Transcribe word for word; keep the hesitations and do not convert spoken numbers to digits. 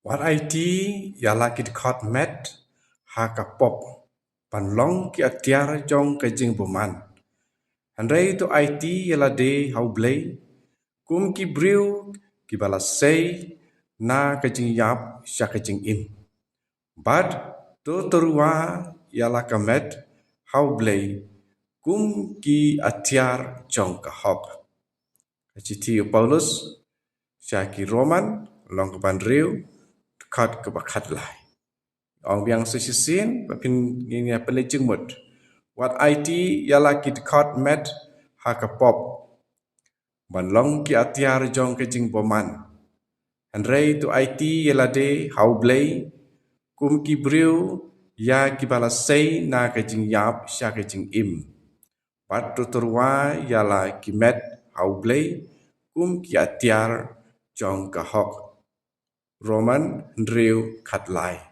Wat aiti ïa la ki dkhot met ha ka pop, ban long ki atiar jong ka jingbymman. Hynrei to aiti ïa lade ha U Blei kum ki briew kiba la sei na ka jingïap sha ka jingim. Bad to tyrwa ïa la ka met ha U Blei kum ki atiar jong ka hok. Ka shithi u Paulus sha ki Roman, lynnong kaba hynriew, dkhot kaba khatlai. Ong biang sa shisien, ba phin ngin ïa pynleit jingmut. Wat aiti ïa la ki dkhot met ha ka pop, ban long ki atiar jong ka jingbymman. Hynrei to aiti ïa lade ha U Blei kum ki briew ïa kiba la sei na ka jingïap sha ka jingim. Bad to tyrwa ïa la ki met ha U Blei kum ki atiar jong ka hok. Roman hynriew khatlai.